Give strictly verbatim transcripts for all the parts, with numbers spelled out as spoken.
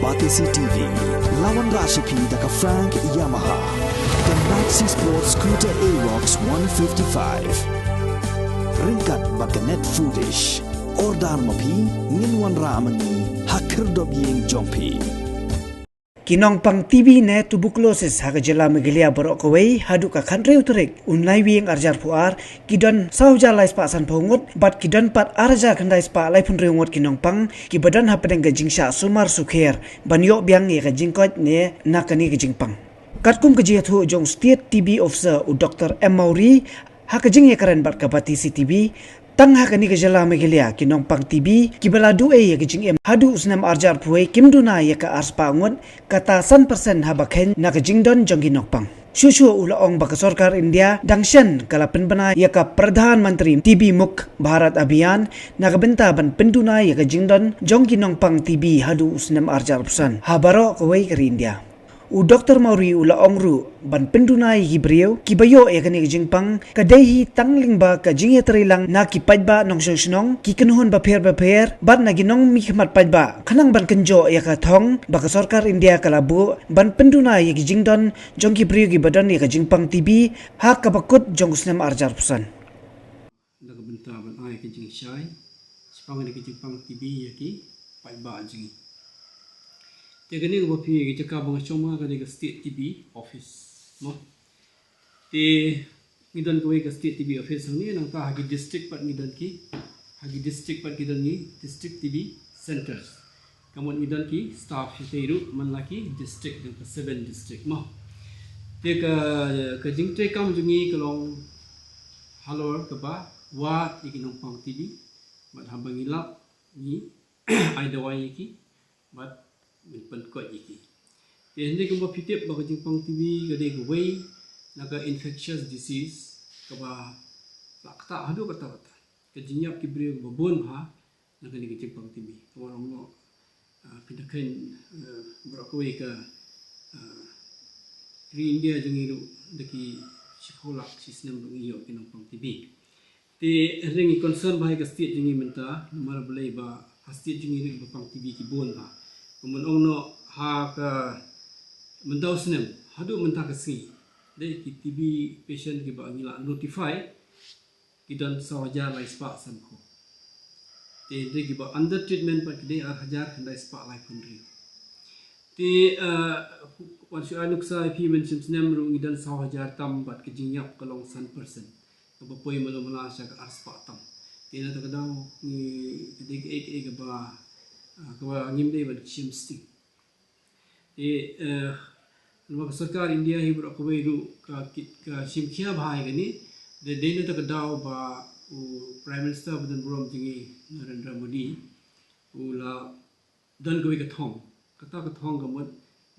Batesi T V, la wanrah sha phi da ka Frank Yamaha, ka Maxi Sport Scooter Aerox one fifty-five. Ryngkat bad ka Net Foodish. Order ma phi, ngin wanrah ma ngi ha khyrdop ïing jong phi. Ki nongpang T B ne tuberculosis ha ka jylla Meghalaya baroh kawei haduh ka khathynriew tarik u Naiwieng arhajar arphew ar ki don saw hajar lai spah sanphew ngut bad ki don pat arhajar khyndai spah laiphew hynriew ngut ki nongpang kiba don hapdeng ka jingshah sumar sukher ban ïoh biang ïa ka jingkoit ne na kane ka jingpang. Katkum ka jingïathuh jong State T B Officer u Doctor M Mawrie ha ka jingïakren bad ka Batesi T V, tang ha kane ka jylla Meghalaya ki nongpang T B kiba la duh ei ïa ka jingim haduh u snem arhajar arphew wei kim duna ïa ka arspah ngut, kata san percent haba kheiñ na ka jingdon jong ki nongpang. Shuh shuh u la ong ba ka sorkar India dang shen ka la pynbna ïa ka Pradhan Mantri T B Mukt Bharat Abhiyan na ka bynta ban pynduna ïa ka jingdon jong ki nongpang T B haduh u snem arhajar arphew san ha baroh kawei ka ri India. U Doctor Mawrie u la ong ruh ban pynduna ïa ki briew kiba ïoh ïa kane ka jingpang ka dei hi tang lyngba ka jingïatreilang na ki paidbah nongshong shnong, ki kynhun bapher bapher bad na ki nongmihkhmat paidbah khnang ban kynjoh ïa ka thong ba ka sorkar India ka la buh ban pynduna ïa ki jingdon jong ki briew kiba don ïa ka jingpang T B ha kaba kut jong u snem arhajar arphew san. Na ka bynta ban ai ka jingshai shaphang ïa ka jingpang T B ïa ki paidbah jong ngi. Te kane kaba phi, ka jaka ba nga shong ma ka dei ka State T B Office, mo. Te ngi don kawei ka State T B Office hangne, nangta ha ki district pat ngi don ki, ha ki district pat ki don ki District T B Centers. Ka mut ngi don ki staff shatei ruh man la ki district, don ka seven district, mo. Te ka, ka jingtreikam jong ngi ka long halor kaba wad ïa ki nongpang T B bad haba ngi lap ngi ai dawai ïa ki bad ngi pynkoit ïa ki. Te hynrei kumba phi tip ba ka jingpang T B ka dei kawei na ka infectious disease kaba la ktah haduh katta katta. Ka jingïap ki briew kaba bun bha na kane ka jingpang T B. Kaba long noh, ah, phi da kheiñ, ah, baroh kawei ka, ah, ri India jong ngi ruh da ki shiphew lak shi snem ruh ngi ïoh ki nongpang T B. Te hynrei ngi concern bha ïa ka state jong ngi mynta namar balei ba ha state jong ngi ruh kiba pang T B ki bun bha. Kumba ong noh ha ka mynta u snem haduh mynta ka sngi dei ki T B patient kiba ngi la notify ki don saw hajar lai spah sanphew. Te hynrei kiba under treatment pat ki dei ar hajar khyndai spah laiphew hynriew. Te, eh, wan shu ai nuksa ïa phi, mynshem snem ruh ngi don saw hajar tam bad ka jingïap ka long san percent. Kaba poi malu mala sha ka ar spah tam. Te na kata ka daw ngi, ka dei kaei kaei kaba, eh, kaba ngim dei ban shimsting. Te, eh, namar ka sorkar India hi baroh kawei ruh ka, ka shim khia bha ïa kane. Dei, dei na kata ka daw ba u Prime Minister ba don burom jong ngi, Narendra Modi, u la don kawei ka thong. Kata ka thong ka mut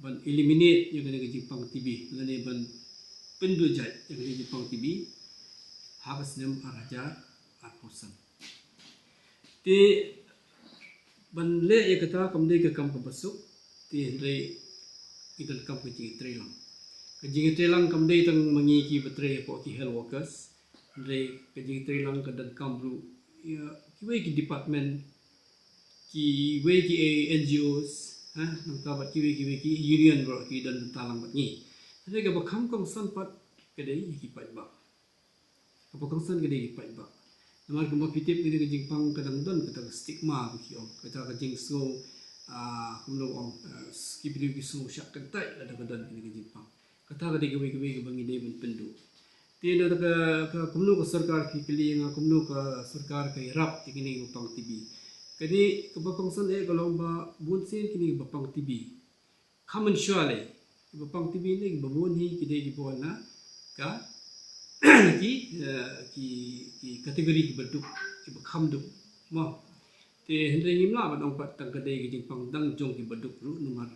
ban eliminate ïa kane ka jingpang T B lane ban pynduh jait ïa kane ka jingpang T B ha ka snem ar hajar arphew san. Te ban leh ïa kata kam dei ka kam kaba suk, te hynrei ngi donkam ka jingïatreilang. Ka jingïatreilang kam dei tang ma ngi kiba trei hapoh ki health workers, hynrei ka jingïatreilang ka donkam ruh ïa kiwei ki department, kiwei ki N G Os, ha, nangta bad kiwei kiwei ki union baroh ki don bynta lang bad ngi. Hynrei kaba kham kongsan pat ka dei ïa ki paidbah. Kaba kongsan ka dei ki paidbah. Namar kumba phi tip kane ka jingpang ka dang don kata ka stigma ba ki ong, kata ka jingsngew, ah, kumno ong, ah, ki briew ki sngew shah kyntait lada ka don kane ka jingpang. Kata ka dei kawei kawei kaba ngi dei ban pynduh. Te na ka, ka kumno ka sorkar, phi kylli ïa nga kumno ka sorkar ka ïarap ïa kine kiba pang T B. Kane kaba kongsan eh ka long ba bun sien kine kiba pang T B kham mynshuwa lei, kiba pang T B ne kiba bun hi ki dei kiba wan na ka ki, eh, ki, ki category kiba duk, kiba kham duk, mo. Te hynrei ngim lah ban ong pat tang ka dei ka jingpang dang jong kiba duk ruh namar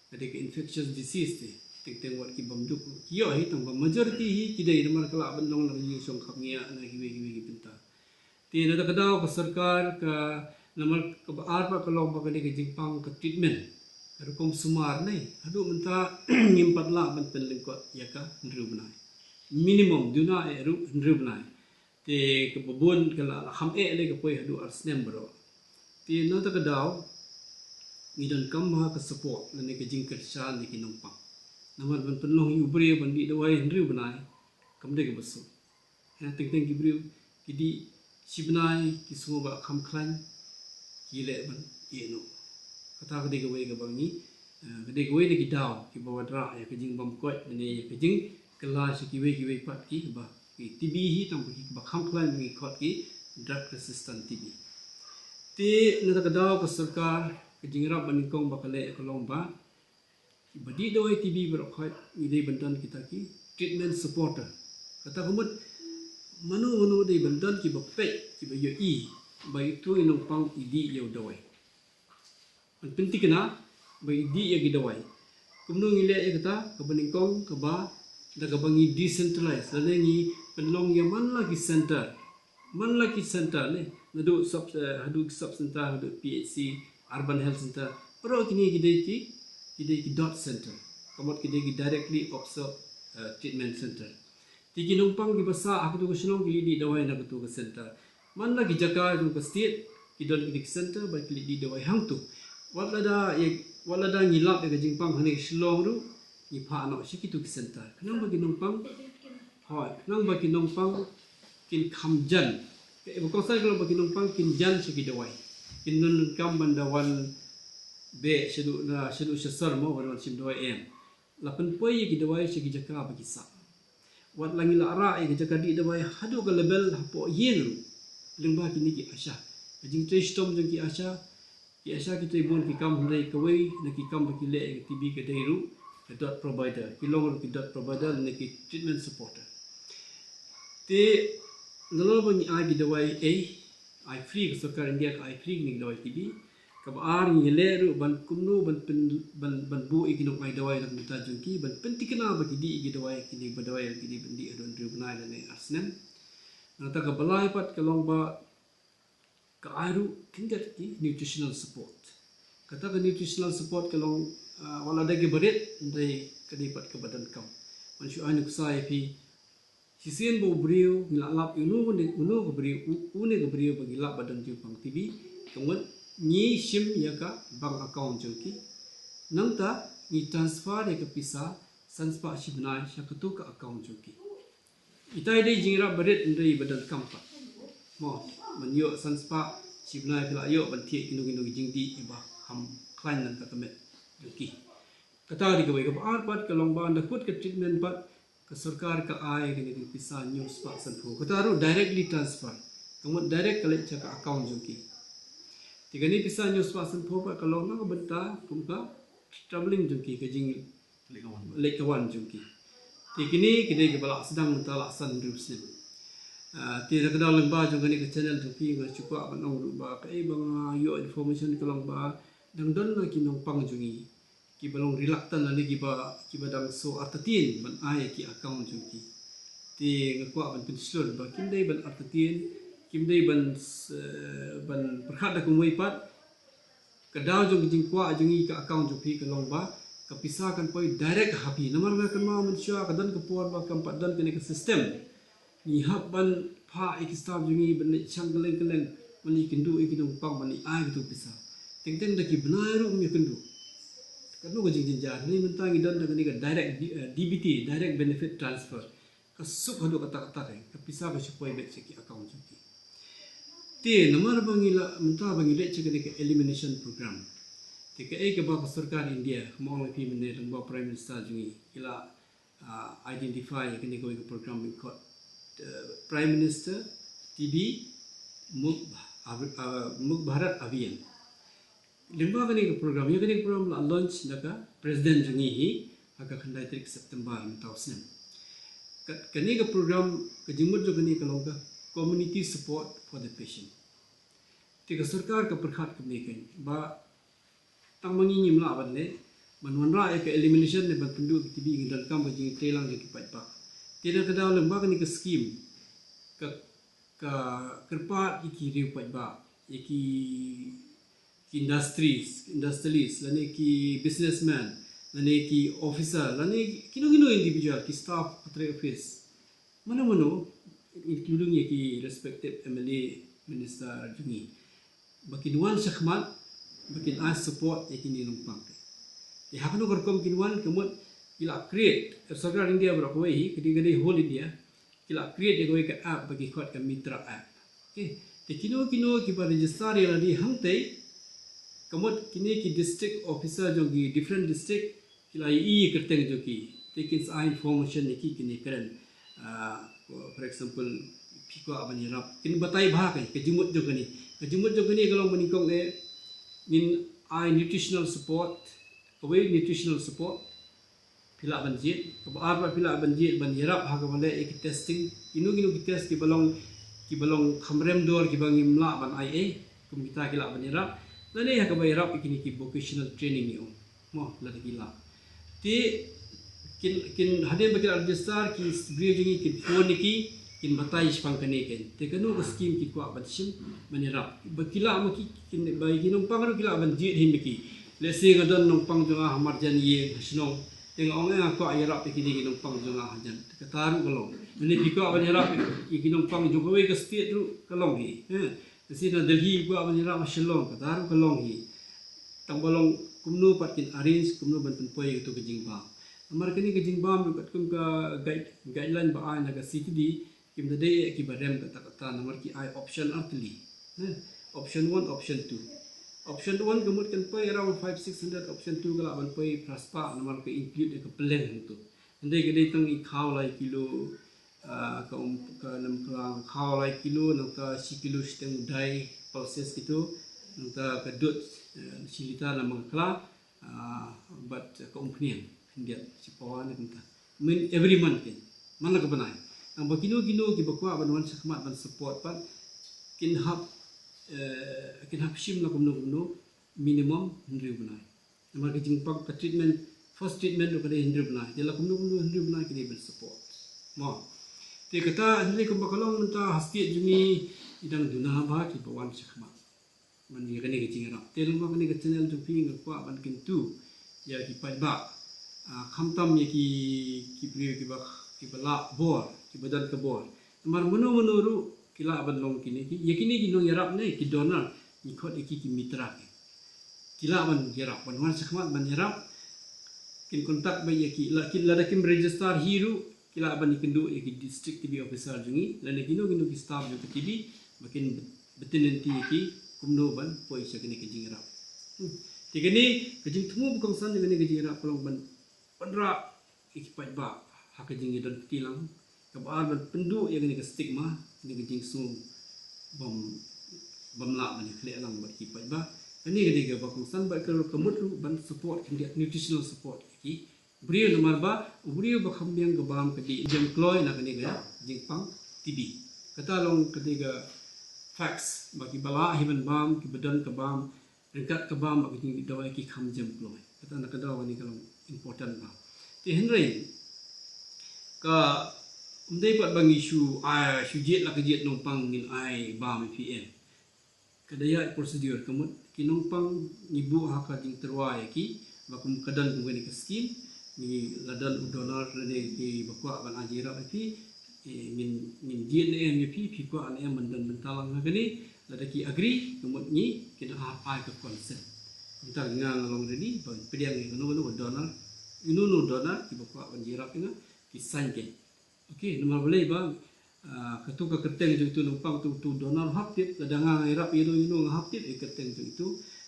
ka dei ka infectious disease te. Teng teng wat ki bym duk ruh ki ïoh hi, tang ba majority hi ki dei namar ka lah ban long na ka jingshong khapngiah na kiwei kiwei ki bynta. Te na kata ka daw ka sorkar ka, namar kaba ar pat ka long ba kane ka jingpang ka treatment ka rukom sumar ne haduh mynta ngim pat lah ban pynlyngkot ïa ka hynriew bnai. Minimum duna eh ruh hynriew bnai. Te kaba bun ka la, la kham eh lei ka poi haduh ar snem baroh. Te na kata ka daw ngi donkam ha ka support lane ka jingkyrshan ïa ki nongpang. Namar ban pynlong ïa u briew ban dih dawai hynriew bnai kam dei kaba suk. Ha, teng teng ki briew ki dih shi bnai ki sngew ba kham khlaiñ, ki leh ban ïeh noh. Kata ka dei kawei kaba ngi, eh, ka dei kawei na ki daw kiba wanrah ïa ka jingbymkoit lane ïa ka jingkylla sha kiwei kiwei pat kiba ki T B hi, tang ba kiba kham khlaiñ ba ngi khot ki drug resistant T B. Te na kata ka daw ka sorkar ka jingïarap ba nyngkong ba ka leh ka long ba kiba dih dawai T B baroh khoit ngi dei ban don kita ki treatment supporter. Kata ka mut mano mano dei ban don kiba peit, kiba ïohi ba itu i nongpang i dih ïa u dawai. Ban pynthikna ba i dih ïa ki dawai. Kumno ngi leh ïa kata? Kaba nyngkong kaba da kaba ngi decentralize lane ngi pynlong ïa man la ki center. Man la ki center ne, naduh sub, eh, haduh ki sub center, haduh P H C, urban health center. Baroh kine ki dei ki, ki dei ki DOT center. Ka mut ki dei ki directly observe, eh, treatment center. Te ki nongpang kiba sah ha katu ka shnong ki leit dih dawai na katu ka center. Man la ki jaka jong ka state ki don kine ki center ba ki leit dih dawai hangtu. Wat lada ïa, wat lada ngi lap ïa ka jingpang hangne Shillong ruh, ngi phah noh sha kitu ki center. Khnang ba ki nongpang, hooid, khnang ba ki nongpang kin kham jan. Ka, ba kongsan ka long ba ki nongpang kin jan sha ki dawai. Kin ym donkam ban da wan beh shaduh na, shaduh sha sor mo, ban wan shim dawai, em. La pynpoi ïa ki dawai sha ki jaka ba ki sah. Wat la ngi la rah ïa ki jaka dih dawai haduh ka level hapoh ïing ruh, lyngba kine ki ASHA. Ka jingtrei shitom jong ki ASHA, ki ASHA ki trei bun ki kam, hynrei kawei na ki kam ba ki leh ïa ka T B ka dei ruh ka DOT provider. Ki long ruh ki DOT provider lane ki treatment supporter. Te nalor ba ngi ai ki dawai, eh, ai free, ka sorkar India ka ai free kine ki dawai T B. Kaba ar, ngi leh ruh ban kumno ban pyn, ban, ban buh ïa ki nongai dawai na ka bynta jong ki, ban pynthikna ba ki dih ïa ki dawai, kine ba dawai ki dei ban dih haduh hynriew bnai lane ar snem. Nangta kaba lai pat ka long ba ka ai ruh khyndiat ki nutritional support. Kata ka nutritional support ka long, ah, wat la da kiba rit, hynrei ka dei pat kaba donkam. Ngan shu ai nuksa ïa phi, shisien ba u briew ngi la lap ïa uno ne uno ka briew, u, une ka briew ba ngi lap ba don jingpang T B, ka mut ngi shim ïa ka bank account jong ki. Nangta ngi transfer ïa ka pisa san spah shi bnai sha katu ka account jong ki. Ita i dei jingïarap ba rit, hynrei ba donkam pat. Mo, ban ïoh san spah shi bnai phi la ïoh ban thied kino kino ki jingdih kiba kham khlaiñ na ka met jong ki. Kata ka dei kawei. Kaba ar pat ka long ba ynda kut ka treatment pat ka sorkar ka ai kane ka pisa hynñiew spah sanphew. Kata ruh directly transfer. Ka mut direct ka leit sha ka account jong ki. Te kane pisa hynñiew spah sanphew pat ka long na ka bynta kum ka travelling jong ki, ka jing leit ka wan jong ki. Te kine ki dei kiba la sdang mynta la san hynriew snem. Ah, te na ka daw lyngba jong kane ka channel jong phi nga shu kwah ban ong ruh ba kaei ba nga ïoh information ka long ba dang don na ki nongpang jong ngi kiba long reluctant lane kiba, kiba dang shu artatien ban ai ki account jong ki. Te nga kwah ban pynshlur ba kim dei ban artatien, kim dei ban s-, eh, ban pyrkhat da kumwei pat. Ka daw jong ka jingkwah jong ngi ka account jong phi ka long ba ka pisa kan poi direct ha phi. Namar nga kynmaw mynshuwa ka don ka por ba kam pat don kane ka system. Ngi hap ban phah ïa ki staff jong ngi ban leit shang kylleng kylleng ban ïakynduh ïa ki nongpang ban ïa ai kito pisa. Teng teng da ki bnai ruh ym ïakynduh. Kano ka jingjynjar? Hynrei mynta ngi don da kane ka direct D-, eh, D B T, direct benefit transfer. Ka suk haduh katta katta, ka pisa ka shu poi beit sha ki account jong ki. Te namar ba ngi la, mynta ba ngi leit sha kane ka elimination program. Te kaei kaba ka sorkar India, kumba ong ïa phi mynne lyngba Prime Minister jong ngi, ki la, ah, identify ïa kane kawei ka program ba ngi khot, eh, Prime Minister T B Muk, ah, Muk Bharat Abhiyan. Lyngba kane ka program, ïa kane ka program la launch da ka President jong ngi hi ha ka khyndai tarik September mynta u snem. Ka, kane ka program ka jingmut jong kane ka long ka community support for the patient. Te ka sorkar ka pyrkhat kumne kein ba tang ma ngi ngim lah ban leh, ban wanrah ïa ka elimination ne ban pynduh ïa ka T B ngi donkam ka jingtreilang jong ki paidbah. Te na ka daw lyngba kane ka scheme ka, ka kyrpad ïa ki riew paidbah, ïa ki, ki industries, industrialist, lane ki businessman, lane ki officer, lane kino kino individual, ki staff ka trei office, mano mano, including ïa ki respective M L A, minister jong ngi, ba kin wan shakhmat ba kin ai support ïa kine ki nongpang. Te ha kano ka rukom kin wan, ka mut ki la create, ka sorkar India baroh kawei hi, ka dei, ka dei whole India, ki la create ïa kawei ka app ba ki khot ka Mitra app. Okay. Te kino kino kiba register ïa lade hangtei, ka mut kine ki district officer jong ki different district ki la ïohi ïa ka kyrteng jong ki. Te kin sa ai information ïa ki, kine kren. Ah, for example, phi kwah ban ïarap, kin batai bha ka, ka jingmut jong kane. Ka jingmut jong kane ka long ba nyngkong eh ngin ai nutritional support, kawei nutritional support, phi lah ban jied. Kaba ar pat phi lah ban jied ban ïarap ha kaba leh ïa ki testing. Kino kino ki test kiba long, kiba long kham rem dor, kiba ngim lah ban ai ei, kum kita ki lah ban ïarap. Lane ha kaba ïarap ïa kine ki vocational training ïa u. Mo, lada ki lah. Te kin, kin hadien ba ki la register, ki briew jong ngi kin phone ïa ki, kin batai shaphang kane kein. Te kano ka scheme ki kwah ban shim ban ïarap. Ba ki lah ma ki, kin, ba ki nongpang ruh ki lah ban jied hi ma ki. Let's say nga don nongpang jong nga ha marjan ïing ha shnong. Te nga ong, eh, nga kwah ïarap ïa kine ki nongpang jong nga hajan. Te kata ruh ka long. Lane phi kwah ban ïarap ïa ki nongpang jong kawei ka state ruh ka long hi. Eh, let's say na Delhi kwah ban ïarap ha Shillong, kata ruh ka long hi. Tang ba long kumno pat kin arrange, kumno ban pynpoi ïa kato ka jingbam. Namar kane ka jingbam ruh katkum ka guide, guideline ba ai na ka C T D, kim da dei kiba rem katta katta, namar ki ai option artylli. Ne? Option one, option two. Option one ka mut kan poi around five, six hundred, option two ka lah ban poi phra spah, namar ka include ïa ka pylleng hangto. Hynrei ka dei tang i khaw lai kilo, ah, ka um, ka namkla khaw lai kilo, nangta shi kilo shiteng u dai, pulses kito, nangta ka dud, eh, shi litar namkla, ah, bad ka umphniang khyndiat, shi pawa ne kumta. Min every month kein, man la ka bnai. Nang ba kino kino kiba kwah ban wan shakhmat ban support pat, kin hap, eh, kin hap shim la kumno kumno, minimum hynriew bnai. Namar ka jingpang ka treatment, first treatment ruh ka dei hynriew bnai. Te la kumno kumno hynriew bnai ki dei ban support. Mo. Te kata hynrei kumba ka long mynta ha state jong ngi, i dang duna bha kiba wan shakhmat ban ïa kane ka jingïarap. Te lyngba kane ka channel jong phi nga kwah ban kyntu ïa ki paidbah. Ah, khamtam ïa ki, ki briew kiba, kiba lah bor, kiba don ka bor. Namar mano mano ruh ki lah ban long kine ki, ïa kine ki nongïarap ne ki donor, ngi khot ïa ki ki mitra ki. Ki lah ban ïarap, ban wan shakhmat ban ïarap. Kin contact beit ïa ki, la, ki, lada kim register hi ruh, ki lah ban ïakynduh ïa ki district T B officer jong ngi, lane kino kino ki staff jong ka T B, ba kin btin lynti ïa ki kumno ban poi sha kane ka jingïarap. Hmm. Te kane ka jingthmu ba kongsan jong kane ka jingïarap ka long ban wanrah ïa ki paidbah ha ka jingïadon kti lang. Kaba ar ban pynduh ïa kane ka stigma, kane ka jingsngew bym, bym lah ban ïakhleh lang bad ki paidbah. Kane ka dei kaba kongsan bad ka, ka mut ruh ban support khyndiat, nutritional support ïa ki briew, namar ba u briew ba kham biang ka bam ka dih jem kloi na kane ka jingpang T B. Kata long ka dei ka facts ba kiba lah hi ban bam, kiba don ka bam, ryngkat ka bam bad ka jingdih dawai ki kham jem kloi. Kata na ka daw kane ka long important bha. Te hynrei ka, ym dei pat ba ngi shu ai, shu jied la ka jied nongpang ngin ai bam ïa phi em. Ka dei ïa procedure, ka mut ki nongpang ngi buh ha ka jingtyrwa ïa ki, ba kum ka don kum kane ka scheme, ngi la don u donor lane ki ba kwah ban ai jingïarap ïa phi, eh, ngin, ngin jied ne em ïa phi, phi kwah ne em ban don bynta lang ha kane, lada ki agree, ka mut ngi kin ai ka consent. Kumta nga nga long ready ban pdiang ïa kano kano ka donor, ino no donor kiba kwah ban jingïarap ïa nga, ki sign kein. Okay, namar balei ba, ah, katu ka kyrteng jong itu nongpang tu, tu donor hap tip, lada nga ïarap ïa ino ino nga hap tip ïa kyrteng jong itu.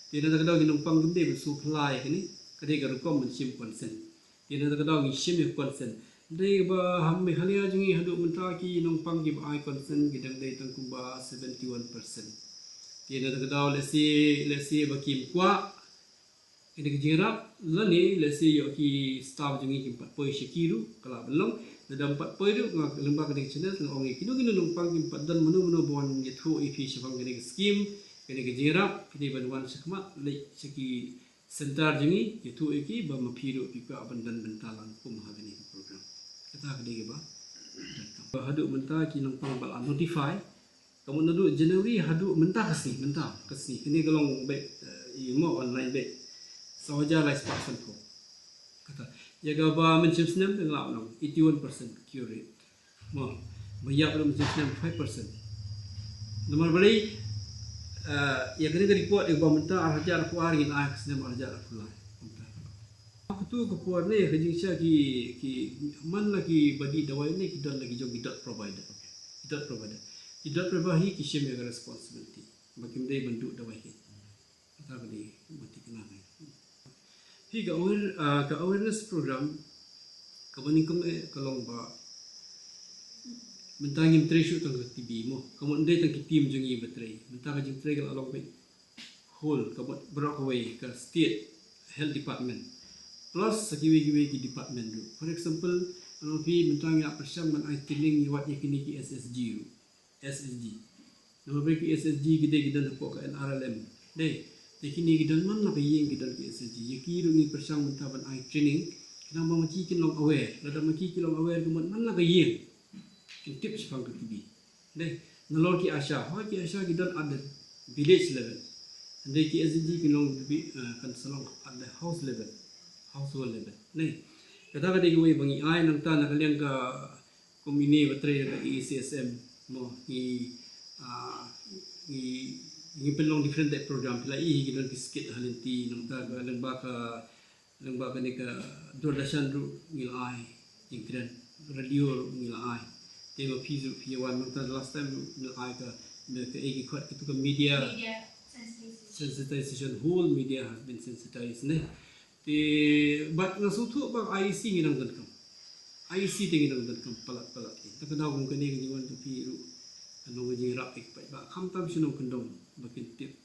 Te na ka daw ki nongpang kim dei ban sngewphylla ïa kane, ka dei ka rukom ban shim consent. Te na ka daw ngi shim ïa consent. Dei ba ha Meghalaya jong ngi haduh mynta ki nongpang kiba ai consent ki dang dei tang kumba seventy one percent. Te na ka daw lehse, lehse ba kim kwah kane ka jingïarap, lane lehse ïoh ki staff jong ngi kim pat poi sha ki ruh, ka lah ban long. Lada ym pat poi ruh, nga lyngba kane ka channel nga ong ïa kino kino nongpang kim pat don mano mano ba wan ïathuh ïa phi shaphang kane ka scheme, kane ka jingïarap, phi dei ban wan shakhmat leit sha ki center jong ngi, ïathuh ïa ki ba ma phi ruh phi kwah ban don bynta lang kum ha kane ka program. Kata ka dei kaba. Haduh mynta ki nongpang ba la notify, ka mut naduh January haduh mynta ka sngi, mynta ka sngi. Kane ka long beit, eh, i mo online beit. Saw hajar lai spah sanphew. Kata. Ïa kaba mynshem snem ka lah long eighty one percent cure rate. Mo, ba ïap ruh mynshem snem five percent. Namar balei, Ah, ïa kane ka report ïa ba mynta ar hajar arphew ar ngin ai ha ka snem ar hajar arphew lai. Mynta. Katu ka por ne ka jingshisha ki, ki man la ki ba dih dawai ne ki don la ki jong ki dot provider. Ki dot provider. Ki dot provider hi ki shim ïa ka responsibility. Ba kim dei ban duh dawai hi. Kata ka dei ba thikna hi. Hi ka aware, ah, ka awareness program kaba nyngkong eh ka long ba mynta ngim trei shuh tang ka T B mo. Ka mut dei tang ki team jong ngi ba trei. Mynta ka jingtrei ka la long ba whole, ka mut baroh kawei ka state health department plus sa kiwei kiwei ki department ruh. For example, ano phi mynta ngi ap pyrshang ban ai training ïa wat ïa kine ki S S G ruh. S S G. Namar ba ki S S G ki dei ki don hapoh ka N R L M. Dei, te kine ki don man la ka ïing ki don ki S S G. Ïa ki ruh ngi pyrshang mynta ban ai training. Khnang ba ma ki kin long aware. Lada ma ki ki long aware ka mut man la ka ïing kin tip shaphang ka T B. Dei, nalor ki ASHA. Ha ki ASHA ki don at the village level. Dei ki S S G ki long, eh, kan sa long at the house level. Household level. Dei. Kata ka dei kawei ba ngi ai nangta na ka liang ka kum ine ba trei ka E C S M mo, ngi, ah, ngi, ngi pynlong different type program, phi la i hi ki don ki skit ha lynti, nangta ka lyngba ka, lyngba kane ka Doordarshan ruh ngi la ai, jingkren, radio ruh ngi la ai. Te ma phi ruh phi wan nangta last time ruh ngi la ai ka, ka, ka, eh, ki khot katu ka media Media sensitization. Sensitization, whole media has been sensitized, ne. Te bad nga sngewthuh ba I E C ngi dang donkam. I E C te ngi dang donkam palat palat. Te ka daw kum kane ka jingwan ka phi ruh. Ka nong ka jingrap ik pat ba khamtam shnong kyndong ba kin tip.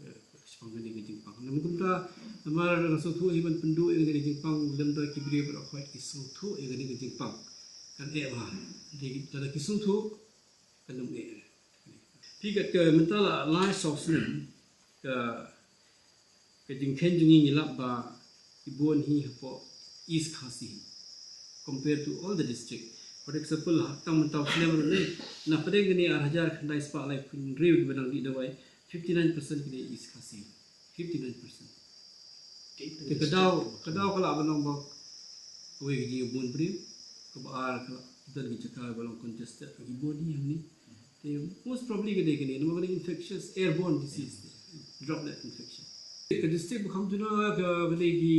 Eh, shaphang kane ka jingpang. Namar kumta, namar nga sngewthuh hi ban pynduh ïa kane ka jingpang lem da ki briew ba khot ki sngewthuh ïa kane ka jingpang. Kan eh ba. Te lada ki sngewthuh kan ym eh. Phi kat ka mynta la lai saw snem ka, ka jingkheiñ jong ngi ngi lap ba ki bun hi hapoh East Khasi Hills compared to all the district. For example, ha tang mynta u snem ruh ne, na pdeng kane ar hajar khyndai spah laiphew hynriew kiba dang dih dawai, fifty nine percent ki dei East Khasi Hills. Fifty nine percent. Te ka daw, ka daw ka lah ban long ba kawei ka jingbun briew, kaba ar ka lah don ki jaka ba long congested, ki bun hi hangne. Te most probably ka dei kane, namar kane infectious airborne disease, droplet infection. Ka district ba kham duna ka, ka dei ki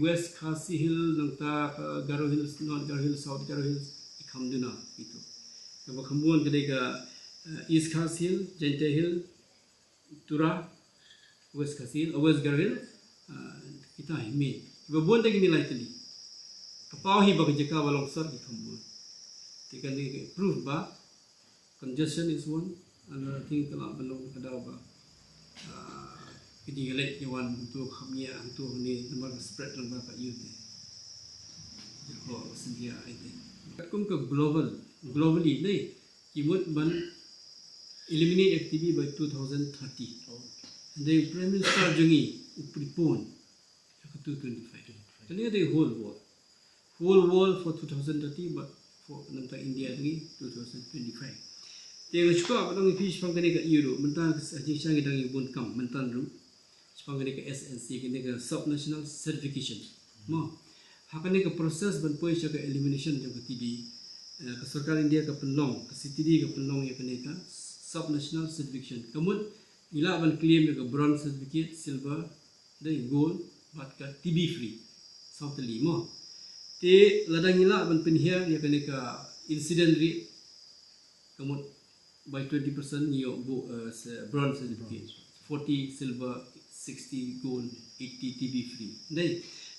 West Khasi Hills, nangta ka Garo Hills, North Garo Hills, South Garo Hills, ki kham duna kito. Kaba kham bun ka dei ka, eh, East Khasi Hills, Jaintia Hills, Tura, West Khasi Hills, West Garo Hills, ah, kita hi me. Kiba bun te kine lai tylli. Ka paw hi ba ka jaka ba long sor ki kham bun. Te kane ka proof ba congestion is one. Another thing ka lah ban long ka daw ba, ah, ka jingïaleh ki wan hangto kham ïa hangto hangne namar ka spread lang ba ka ïu te. Ko India ai te. Kum ka global, globally ne. Ki mut ban eliminate ïa ka T B by two thousand thirty. Hynrei u Prime Minister jong ngi u prepone ïa ka two twenty-five. Kane ka dei whole world. Whole world for two thousand thirty, but for nangta India jong ngi two thousand twenty-five. Te nga shu kwah ban ong ïa phi shaphang kane ka ïu ruh, mynta ka jingshisha ngi dang ïa bun kam mynta ruh. Shaphang kane ka S N C, kane ka subnational certification. Mo. Ha kane ka process ban poi sha ka elimination jong ka T B, eh, ka sorkar India ka pynlong, ka C T D ka pynlong ïa kane ka subnational certification. Ka mut ngi lah ban claim ïa ka bronze certificate, silver, dei gold, bad ka T B free. Saw tylli mo. Te lada ngi lah ban pynhiar ïa kane ka incident rate, ka mut by twenty percent ngi ïoh bu, eh, se-, bronze certificate, forty silver, sixty gold, eighty T B free. Dei,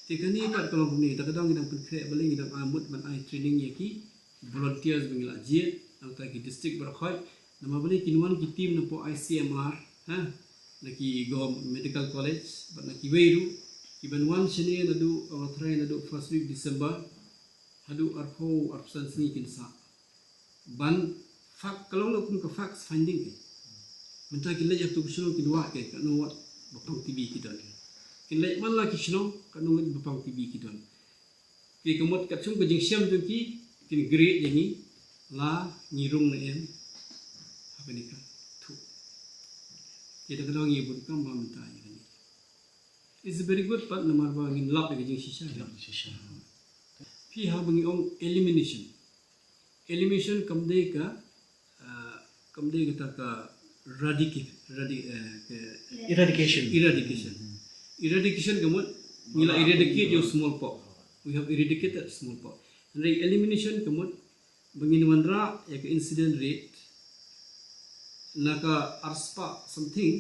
te kane pat ka long kumne, da ka dang ngi dang pynkhreh balei ngi dang ai mut ban ai training ïa ki volunteers ba ngi la jied, nangta ki district baroh khoit, namar balei kin wan ki team na poh I C M R, ha, na ki Government Medical College, bad na kiwei ruh, ki ban wan shane naduh, ong trai naduh first week December, haduh arphew, arphew san sngi kin sah. Ban fact, ka long na kum ka fact finding te. Mynta ki leit ïa tu ki shnong ki duwai ke, katno wat ba pang T B ki don. Kin leit man la ki shnong, katno wat ba pang T B ki don. Ki ka mut ka chung ka jingshem jong ki, kin greet ïa ngi, la ngi rung ne em, ha kane ka thuh. Te da ka dang ïa bun kam ba mynta ïa kane. It's very good, pat namar ba ngin lap ïa ka jingshisha. Ïa ka jingshisha. Phi ha ba ngi ong elimination. Elimination kam dei ka, ah, kam dei kata ka, Eradica- eradi- eh, ke- Eradication. Eradication. Eradication ka mut ngi la eradicate ïa u smallpox. We have eradicated smallpox. Hynrei elimination ka mut ba ngin wanrah ïa ka incident rate na ka arspah something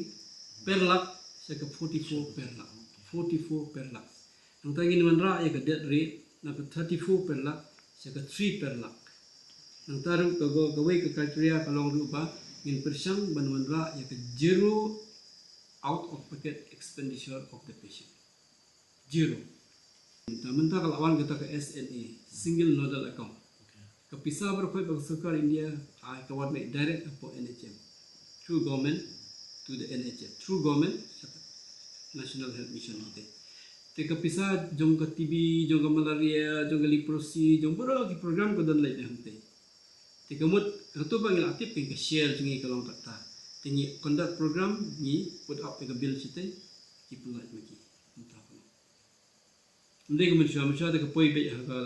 per lak sha ka forty-four per lak. Forty-four per lak. Nangta ngin wanrah ïa ka death rate na ka thirty-four per lak sha ka three per lak. Nangta ruh ka go- kawei ka criteria ka long ruh ba ngin pyrshang ban wanrah ïa ka zero out of pocket expenditure of the patient. Zero. Mynta, mynta ka la wan kata ka S N A, single nodal account. Ka pisa baroh kawei ba ka sorkar India ai ka wan mih direct hapoh N H M. Through government to the N H M. Through government, National Health Mission te. Te ka pisa jong ka T B, jong ka malaria, jong ka leprosy, jong baroh ki program ka don leit na hangte. Te ka mut, kato ba ngi la tip ka share jong ngi ka long kata. Te ngi conduct program, ngi put up ka bill shite, ki pynlait ma ki. Mynta ka. Ym dei ka mynshuwa, mynshuwa te ka poi beit ha ka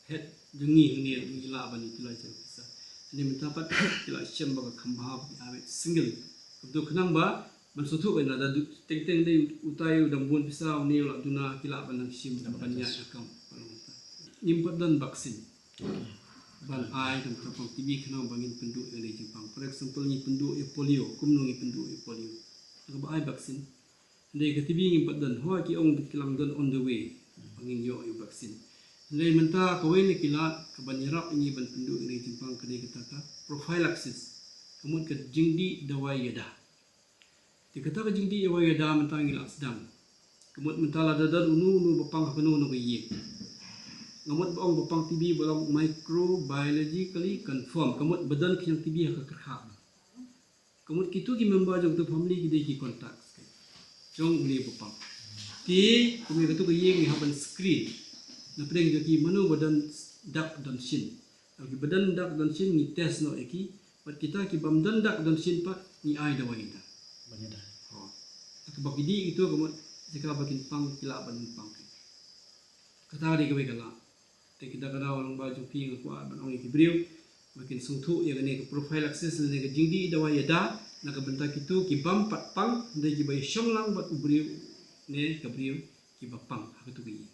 head jong ngi hangne, ngi lah ban utilize ïa ka pisa. Hangne mynta pat ki la shem ba ka kham bha ba ki ai beit single. Kumto khnang ba ban sngewthuh ïa lada teng teng dei utai u dang bun pisa, une u la duna, ki lah ban nang shim ban ïaid ïa ka kam. Ngim pat don vaccine ban ai tang tang pang T B khnang ba ngin pynduh ïa ka jingpang. For example, ngi pynduh ïa polio, kumno ngi pynduh ïa polio? Kaba ai vaccine. Hynrei ka T B ngim pat don, hooid ki ong ba ki la don on the way ba ngin ïoh ïa u vaccine. Hynrei mynta kawei na ki lad kaba ïarap ïa ngi ban pynduh ïa ka jingpang ka dei kata ka prophylaxis. Ka mut ka jingdih dawai ïada. Te kata ka jingdih dawai ïada mynta ngi la sdang. Ka mut mynta lada don uno uno ba pang ha kano kano ka ïing, nga mut ba ong ba pang T B ba long microbiologically confirmed. Ka mut ba don ka jingdih T B ha ka kyrkha. Ka mut kito ki member jong kato family ki dei ki contact jong une ba pang. Te kumne kato ka ïing ngi hap ban screen na pdeng jong ki mano ba don dak don shin. Lada ki ba don dak don shin ngi test noh ïa ki. Bad kita ki bym don dak don shin pat ngi ai dawai ïada. Ban ïada. Ho. Lada ba ki dih kito ka mut jaka ba kin pang ki lah ban pang. Kata ka dei kawei ka lad. Te kita ka daw lyngba jong phi nga kwah ban ong ïa ki briew ba kin sngewthuh ïa kane ka prophylaxis lane ka jingdih dawai ïada na ka bynta kito ki bym pat pang, hynrei kiba ïashong lang bad u briew ne ka briew kiba pang ha kato ka ïing.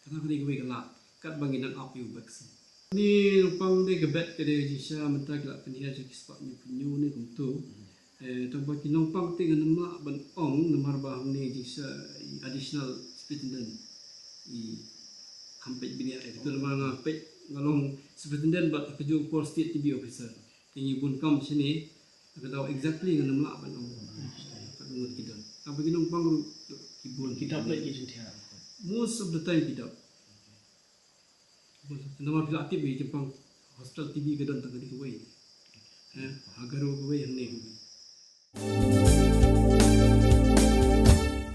Kata ka dei kawei ka lad katba ngi dang ap ïa u vaccine. Une Nongpang dei ka bet ka dei jingshisha mynta ki la pynhiar sha ki spah hynñiew phew hynñiew ne kumto. Eh, tang ba ki Nongpang te ngam lah ban ong namar ba hangne jingshisha i additional superintendent i kham peit bniah ïa kito namar nga peit nga long superintendent bad ha kajuh ka por state T B officer. Te ngi bun kam shane, ka daw exactly ngam lah ban ong. Ka ngut ki don. Tang ba ki Nongpang ruh ki bun. Ki dap leh ki jingthiah. Most of the time ki dap. Namar phi la tip ba jingpang hospital T B ka don tang kawei. Eh, ha Garo kawei, hangne kawei.